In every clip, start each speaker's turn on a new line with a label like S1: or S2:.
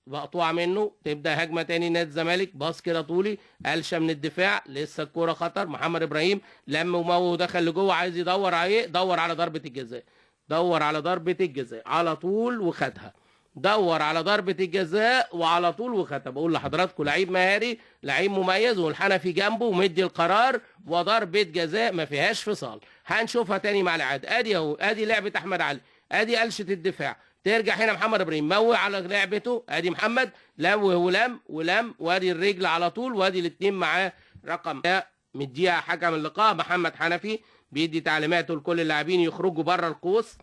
S1: مقطوعة منه، تبدا هجمة تاني نادي الزمالك، باص كده طولي، قلشه من الدفاع، لسه الكورة خطر. محمد ابراهيم لم ومو ودخل لجوه، عايز يدور عليه، دور على ضربه الجزاء، دور على ضربه الجزاء على طول وخدها، دور على ضربة الجزاء وعلى طول وخدها. بقول لحضراتكم لعيب مهاري، لعيب مميز، والحنفي جنبه ومدي القرار، وضربة جزاء ما فيهاش فصال. هنشوفها تاني مع العاد. ادي اهو، ادي لعبة احمد علي، ادي قلشة الدفاع، ترجع هنا محمد ابراهيم موي على لعبته، ادي محمد لوه ولم ولم، وادي الرجل على طول، وادي الاثنين معاه. رقم مديها حكم اللقاء محمد حنفي، بيدي تعليماته لكل اللاعبين يخرجوا بره القوس.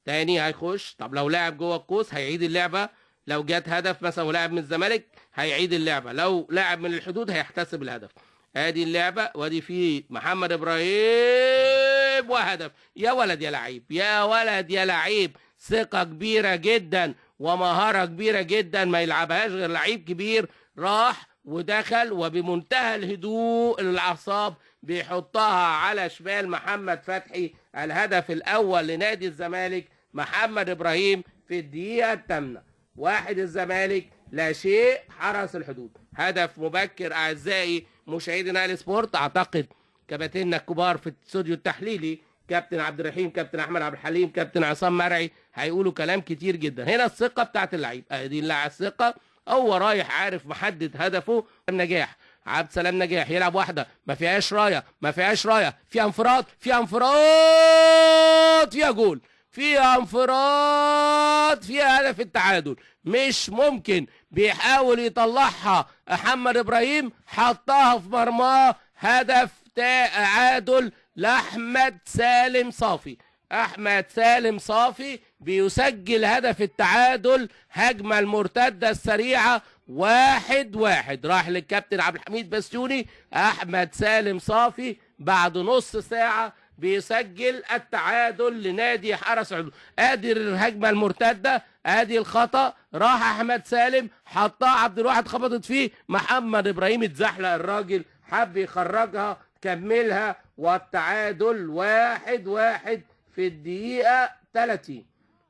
S1: تاني هيخش، طب لو لاعب جوه القوس هيعيد اللعبة، لو جت هدف مثلا ولاعب من الزمالك هيعيد اللعبة، لو لاعب من الحدود هيحتسب الهدف. ادي اللعبة، وادي في محمد ابراهيم وهدف. يا ولد يا لعيب، يا ولد يا لعيب، ثقة كبيرة جدا ومهارة كبيرة جدا، ما يلعبهاش غير لعيب كبير. راح ودخل وبمنتهى الهدوء الاعصاب بيحطها على شمال محمد فتحي. الهدف الاول لنادي الزمالك محمد ابراهيم في الدقيقة 8. 1 الزمالك لا شيء حرس الحدود. هدف مبكر اعزائي مشاهدي نايل سبورت. اعتقد كباتننا الكبار في الاستوديو التحليلي كابتن عبد الرحيم، كابتن احمد عبد الحليم، كابتن عصام مرعي هيقولوا كلام كتير جدا. هنا الثقة بتاعت اللعيب، ادي اللاعب الثقة، هو رايح عارف محدد هدفه. نجاح عبد السلام نجاح يلعب واحدة ما فيهاش رايه، ما فيهاش رايه، فيها انفراد، فيها انفراد، فيها جول، فيها انفراد، فيها هدف التعادل. مش ممكن، بيحاول يطلعها محمد ابراهيم، حطها في مرماه، هدف تعادل لاحمد سالم صافي. احمد سالم صافي بيسجل هدف التعادل، هجمة المرتدة السريعة 1-1. راح للكابتن عبد الحميد بسيوني. احمد سالم صافي بعد نص ساعة بيسجل التعادل لنادي حرس الحدود. ادي الهجمة المرتدة، ادي الخطا، راح احمد سالم حطها عبد الواحد، خبطت فيه محمد ابراهيم، اتزحلق الراجل، حب يخرجها، كملها، والتعادل 1-1 في الدقيقة 30.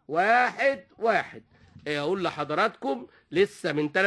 S1: 1-1. اقول لحضراتكم لسه من 3